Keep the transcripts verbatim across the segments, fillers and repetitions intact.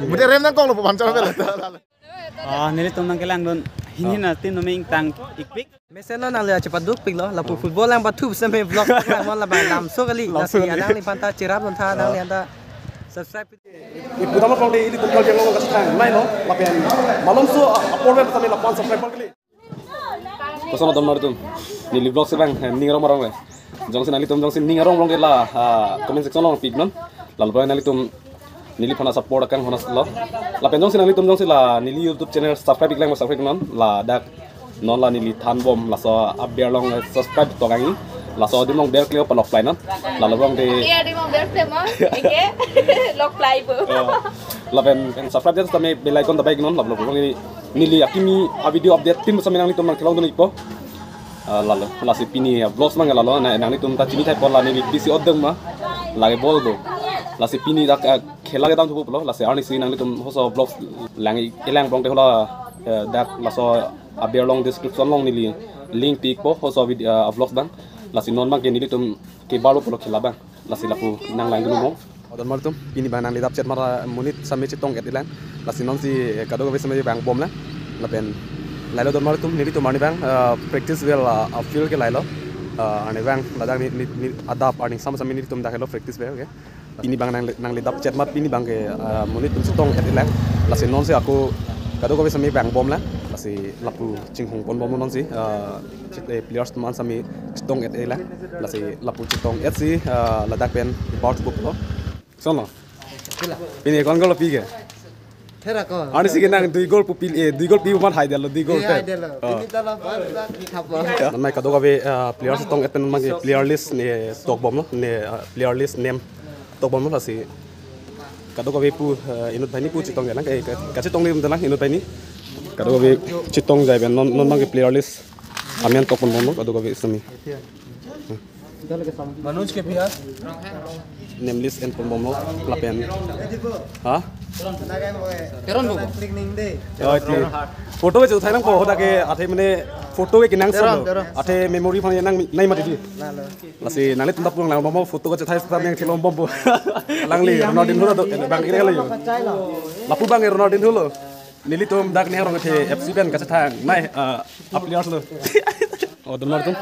Mute rem nangkoklo pu bang channel. Ah, nelitum nangkelangdun hini na tin nome ingtang ikpik. Mesen non nangli achepaduk piklo, lapu football lang pathu seme vlog lang mon labang lamso kali. Lamso kali. Nangli aphanta cherapdun tha, nangli anta subscribe. Ipudam along de ilitum kal janglo kachethang nailo, lapen malomso apor pen sami lapu-an subscribe kali. Koson donmar atum, neli vlog si bang, eh, ning arong arong le. Jongsi nanglitum jongsi ning arong arong ke la, ah, comment section along pik non. Lalu bang nanglitum neliphan a-support akang honaslo. Lapen jongsi nanglitum jongsi la neli YouTube channel subscribe iklang subscribe non. Ladak non la neli thanbom laso aber along, eh, subscribe tokangji. Laso adim along ber kleo palok plai non. Lalu bang de. Iya, di mau ber tema. Oke. Lok plai bu. Oh. Lapen, pen subscribe det tame bell icon dabai non. Lalu bang de neli akimi a-video update tin sami nanglitum nangkelongdun ikpo. Ah, lalu, lasi pini, ah, vlogs mang lalu, na, nanglitum ta chinithaipo la neli bisi odeng ma, lake ball do. Lasi pini dak, ah, khela kedam thupo pulo, lasi arnisi nanglitum hoso vlogs lang i-, ilang prong te hola, eh, dak laso aber along description along neli link pikpo hoso vid-, ah, vlogs bang. Lasi non bang ke nelitum kebar lo pulo khela bang. Lasi lapu nanglangdun mo. Donmar atum, pini bang nangli dap chet mara monit sami chetong et ilang. Lasi nonsi, eh, kadokave sami bang bom lang. Lapen lailo donmar atum, nelitum arni bang, eh, practice well, ah, ah, field ke lailo. Eh, arni bang ladak ni, ni, ni adap arni sam sami nelitum dak helo practice well, okay. Pini bang nangli, nangli dap chet mat pini bang ke, eh, monit atum chetong et ilang. Lasi nonsi ako kadokave sami bang bom lang. Lasi lapu chinghong pon bom nonsi, eh, chit-, eh, players atum an sami chetong et ilang. Lasi lapu chetong et si, ah, ladak pen bar thupo pulo. Sono. Sila. Pini kon gol pi ke? Thera ko. Arnisi ke nang dui gol pu pil, eh, dui gol pi man hai delo, dui gol. Iya, te. Hai delo. Oh. Pini tala bar bar di thapa. Nanmai kadokave, ah, players chetong et pen nanmai player list ne tok bomlo, ne, ah, player list name tok bomlo lasi. Kadokave pu, eh, inut banghini pu chetong jalang, eh, ka, kachetong lim dalang inut banghini. Kadokave chetong jai pen non, non bang ke player list amen tok pon bomlo, kadokave sami. Manoj ke pia? Name list en pon bomlo, lapen. Ha? Teron bo. Oh, iti. Photo ke chethai nangpo, hoda ke athe mane photo ke kenangsot lo. Teron, teron. Athe memory aphan nang nai mati di. Lalo. Lasi nanglitum ta pulang lang bomlo photo kachethai seta nangthelom bompo. Alangli Ronaldinho do bang kiri kali. Lapu bang Ronaldinho lo. Nelitum dak ne arong the F C pen kachethang nai, ah, a-players lo. Oh, donmar atum.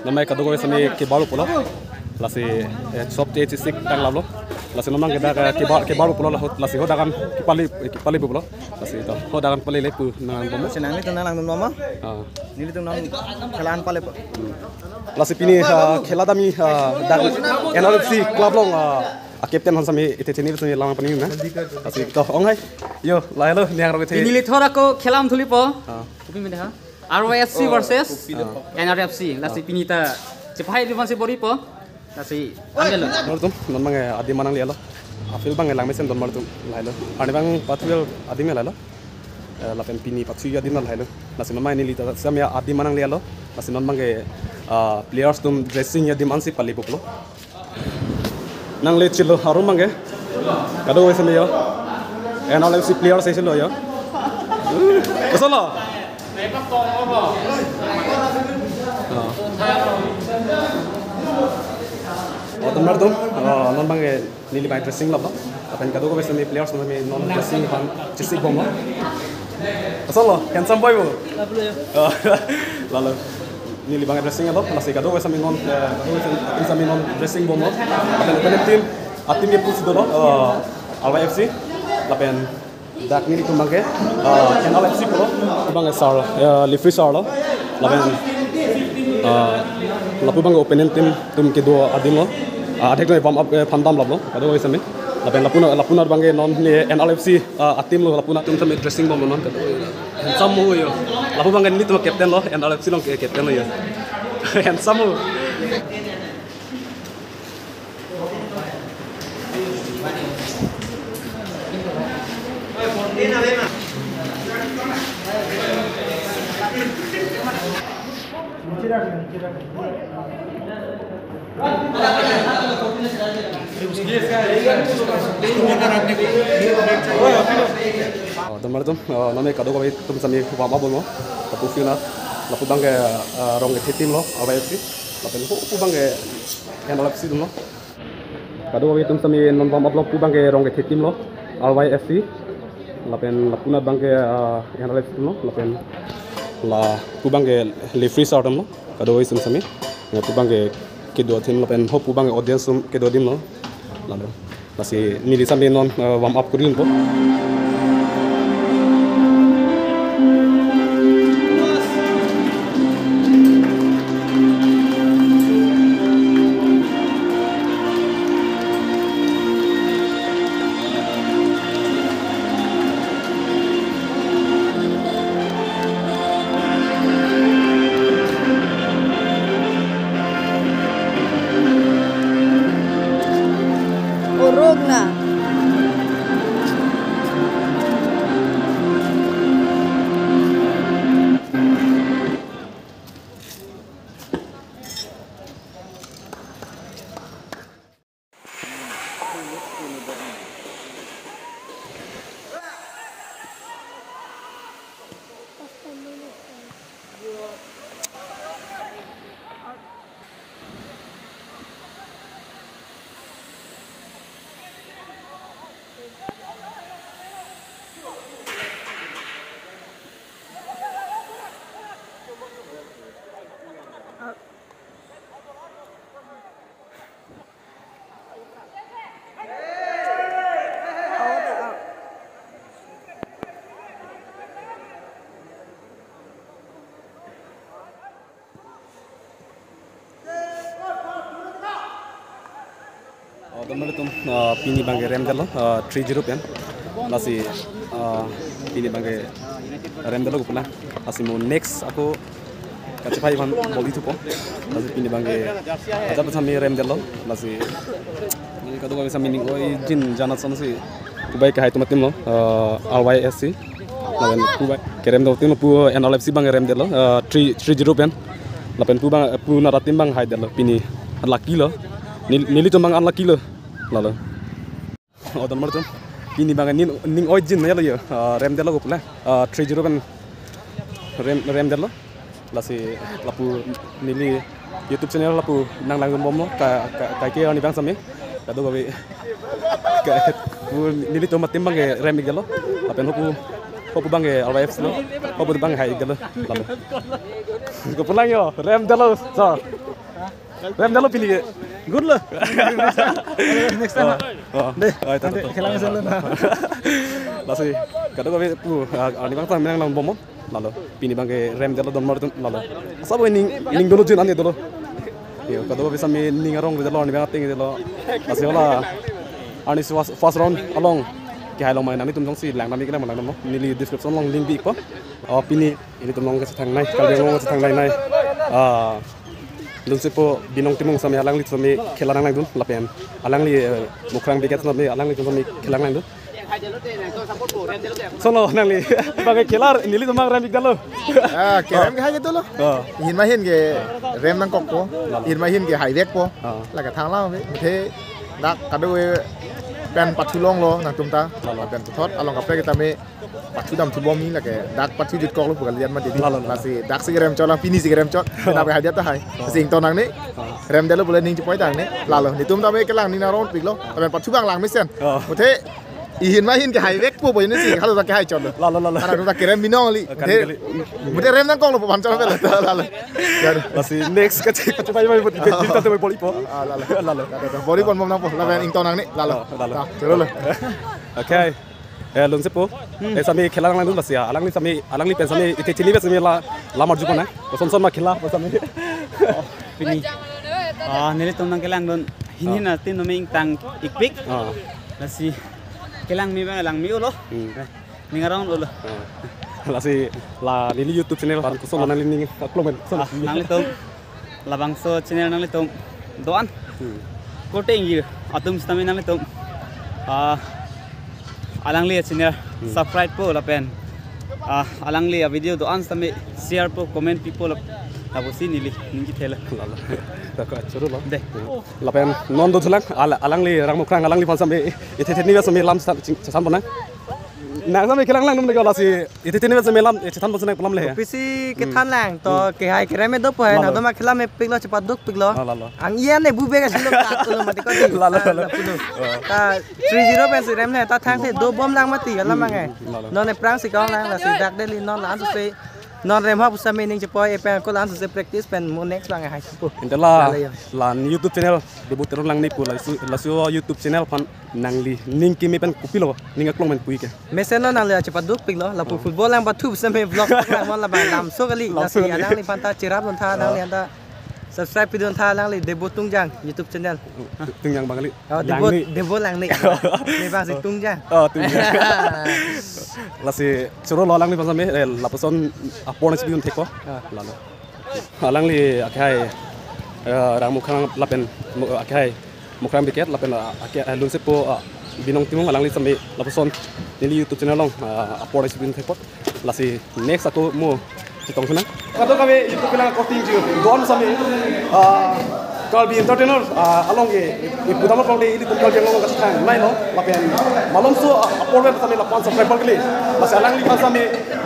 Nanmai kadokave sami kebar pulo. Lasi, eh, sob te chisik tang laplo. Lasi non bang ke dak, eh, kebar, kebar pulo la hot, lasi hodak an kepali, kepali pulo. Lasi to, hodak an pali le pu nang bomlo. Lasi nanglitum nanglangdun mama. Ah. Nelitum nang khela an pali po. Lasi pini, ah, khela dami, ah, dak N R F C club along, ah, a-captain aphan sami ite chini sami lang pani na. Lasi to ong hai. Yo, lailo ne arong the. Pini le thora ko khela an thulipo. Ah. Kopi mene ha? R Y F C versus N R F C. Lasi pini ta chepahai di aphan si boripo. Lasi amelo. Donmar atum, non bang, eh, adim nang lialo. A-field bang, eh, lang mesen donmar atum lailo. Arni bang pathu adim lailo. Eh, lapen pini pathu adim lailo. Lasi nanmai neli ta sami adim nang lialo. Lasi non bang ke, ah, players atum dressing adim ansi pali buklo. Nangli chilo arum bang ke. Kadokave sami yo. N R F C players si chilo yo. Koson lo? Ah. Oh, donmar atum. Oh, non bang ke neli bang dressing laplo. Lapen kadokave sami players sami non dressing aphan chisik bomlo. Koson lo, handsome boy bo. Laplo ya. Oh, lalo. Neli bang dressing laplo, lasi kadokave sami non, eh, kadokave sami, sami non dressing bomlo. Lapen opening team, a-team ke pusi dolo, eh, R Y F C. Lapen dak nelitum bang ke, eh, N R F C pulo, bang ke sir, eh, Lifri sir lo. Lapen, eh, lapu bang ke opening team atum kedo adim lo. Ah, athek warm up, eh, aphan dam laplo, kadokave sami. Lapen lapu na, lapu na bang ke non ne N R F C, ah, a-team lo, lapu na atum sami dressing bomlo non. Handsome ho yo. Lapu bang ke nelitum captain lo, N R F C along ke captain lo yo. Handsome ho. Oh, donmar atum, oh, nangne kadokave atum sami warm up bomlo. Lapu field na, lapu bang ke, ah, rong kethe team lo, R Y F C. Lapen ho, pu bang ke N R F C atum lo. Kadokave atum sami non warm up lo, pu bang ke rong kethe team lo, R Y F C. Lapen lapunat abangke, ah, analyze atumlo, lapen lapu abangke referee sir atumlo, kadokave atum sami. Lapu abangke kedo atum lapen hopu abangke audience atum kedo atumlo. Lalo. Lasi neli sami non, ah, warm up kori unpo. Orogna. Oh, teman atum, ah, pini abangke remdetlo, ah, three zero pen. Lasi, ah, pini abangke remdetlo kopula. Lasi mo next ako kachepai aphan bol-i thupo. Lasi pini abangke ajat sami remdetlo. Lasi neli kadokave sami ning oijin janat son si kubai kahai atum atumlo, ah, R Y S C. Lapen pu abang keremdet atum pu N R L F C abang remdetlo, ah, three, three zero pen. Lapen pu abang, pu nara team abang haidetlo pini. Lucky lo. Nel-, nelitum abang unlucky lo. Lalo. Oh, teman atum. Pini abang ning, ning oijin nanglo yo. Ah, remdetlo kopula. Ah, three zero pen rem, remdetlo. Lasi lapu neli YouTube channel lapu nanglangdunbomlo ka, ka, kaike arni abang sami. Kadokave ka, pu nelitum ateam abangke rem-ikdetlo. Lapen hopu, hopu abangke R Y F C lo. Hopu abang hai-ikdetlo. Lalo. Kopulang yo, remdetlo, sir. Remdetlo pini ke. Good lo. Next time. Oh, oh. Deh, oh, itu, nanti itu, itu. Kelang selalu na. Lasi, kadokave pu, ah, arni abang sami nanglangdunbomlo. Lalo, pini abangke remdetlo donmar atum, lalo. Asap ning, ning dolo jin ane dolo. Yo, kadokave sami ning arong detlo, arni abang ateng detlo. Lasi hala, arni first, first round along kehai along mai nanglitum jongsi langdam-ik lang langdamlo. Neli description along link bi-ikpo. Oh, pini ilitum along kachethangnei, Karbi Anglong kachethangnei nei. Ah, Lunsepo Binong Timung sami alangli sami khela nanglangdun lapen alangli, eh, Mukrang Brigade sami alangli sami khela nanglangdun. Sono nangli. Abangke khela nelitum abang rem-ikdetlo. Ah, kerem ke hai gitu lo. Oh. Ahin ma ahin ke rem nangkokpo. Lalo. Ahin ma ahin ke haivekpo. Oh. Lake thanglang me. Muthe dak kadokave pen pathulonglo nangtum ta. Lalo. Pen puthot along kaprek tame pathudam thubom ni lake dak pathu jutkoklo pu kalian ma didi. Lalo, lalo. Lasi dak si kerem chot lang pini si kerem chot. Oh. Kenapa haidet tahai? Oh. Lasi ingtonnang ni. Oh. Remdetlo pule ning chepoi tang ni. Lalo. Nelitum tame kelang ning arong piklo. Pen pathu abang lang mesen. Oh. Muthe ahin ma ahin ke haivekpo pu ini si, halo ta kehai chot lo. Lalo, lalo. Karena ta kerem binong li. Oh, kali, kali. Muthe rem nangkoklo pu bang chot lo. Lalo. Lasi next kache, kachepai mai buat kita, kita tuh bol-ipo. Ah, lalo. Lalo. Lalo, lalo. Bol-ipon bom nangpo. Lapen ingtonnang ni. Lalo. Oh, lalo. Nah, terus lo. Okay. Eh, Lunsepo. Hmm. Eh, sami khela nanglangdun lasi ya. Alangli sami, alangli pen sami, ite chini pen sami la, lamar jupo na. Koson son ma khela, sami. Oh, pini. Ah, nelitum nangkelangdun. Hini, ah, na team nome ingtang-ikpik. Ah. Lasi kelang me abang lang me-olo. Hmm. Eh, ning arong olo. Ah. Lasi la neli YouTube channel aphan koson nangli ning aklong pen. Ah, nanglitum labangso channel nanglitum do-an. Hmm. Korte ingjir atum sitame nanglitum, ah, alangli channel, hmm, subscribe po lapen, ah, alangli video do-an sitame share po, comment pipo lap-, lapusi neli ning kethelo. Lalo. Tako achuru lo. Deh. Lapen non dothulang, al-, alangli Rang Mukrang alangliphan sami, ithe theni sami lam sa-, ching-, chesan ponang. Nang sami kelang lang num lagi lasi. Iti tini basa melam, eh, chethan basa nang pelam le. Pisi kethan lang to, kehai kerem do po hai, Lalo. Nado ma kelam epik lo, chepaduk pik lo. Lalo, lalo. Ang iya ne bu bega silo kat ulo mati kodi. Lalo, lalo. Ah, pulo. Oh. Ta three zero pen si rem le, ta thang the do bom lang mati, alam ang eh. Lalo. Non ne prang si kong lang, lasi dak deli non lang so se. Non rem ha pusitame ning chepoi, e pen ko lang so se practice pen mo next lang eh hai pu. Inte la, Lalo ya. La YouTube channel, Debo Teron Langni pu la su, la su YouTube channel aphan nangli ning kimi pen kopilo, ning aklong pen pu-ik ke. Mesen lo nangli chepaduk pik lo, lapu Oh. Football lang pathu pusitame vlog lang mon la ba lamso kali, Lamso lasi kali. Nangliphan ta cherap dun tha, Ah. Nangliphan ta subscribe pidun tha, nangli Debo Tungjang YouTube channel. Tungjang bang kali. Oh, Debo, Langni. Debo Langni. Ne bang si Tungjang. Oh, Tungjang. Lasi choro lo alangliphan sami, eh, lapuson apor nangchipidun thek ko. Ah. Lalo. Alangli akhai, eh, Rang Mukhang lapen, mu-, akhai Mukhang Biket lapen, ah, akhai, eh, Lunsepo, ah, Binong Timung alangli sami lapuson neli YouTube channel along, ah, apor nangchipidun thek apot. Lasi next ako mo chetong sana. Kadokave YouTube kelang korte ingjir don sami, ah, Karbi Entertainer, ah, along ke, ke pudam along de ilitum Karbi Anglong kachethang nai lo, lapen malomso, ah, apor pen sami lapuson subscriber kali. Lasi alangliphan sami,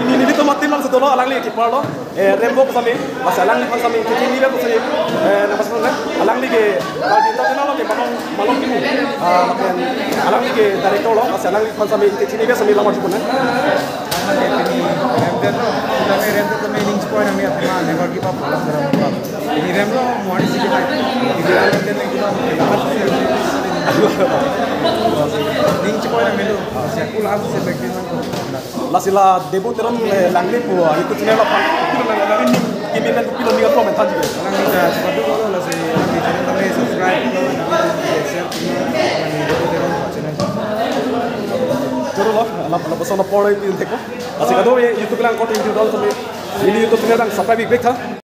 ini nelitum team lang si dolo, alangli keeper lo. Eh, Rembo sami, lasi alangliphan sami, kekini le sami, eh, nangpasang na, alangli ke, Karbi Entertainer along ke Malong, Malong Timung, ah, lapen alangli ke director lo, lasi alangliphan sami, kekini le sami lamar chipon na. Remden lo, remden lo, ning chepoi nang ni atma, never give up, alam dalam apa. Ini rem lo, mo ani si kita. Ini rem lo, kita ning chepoi nang melu, saya pulang, saya bikin. Lasi la Debo Teron, eh, Langni pu, ah, YouTube channel aphan kopilo nang, nang ning kimi pen kopilo ning aklong pen thanji ke. Nang ni ta chepaduk lo, lasi nang ni channel tame subscribe lo, nang ni share lo, nang ni Debo Teron channel. Choro lo, la, lapuson apor nangpidun thek ko. Lasi kadokave YouTube kelang korte ingjir don sami, neli YouTube channel abang subscribe ik bek tha.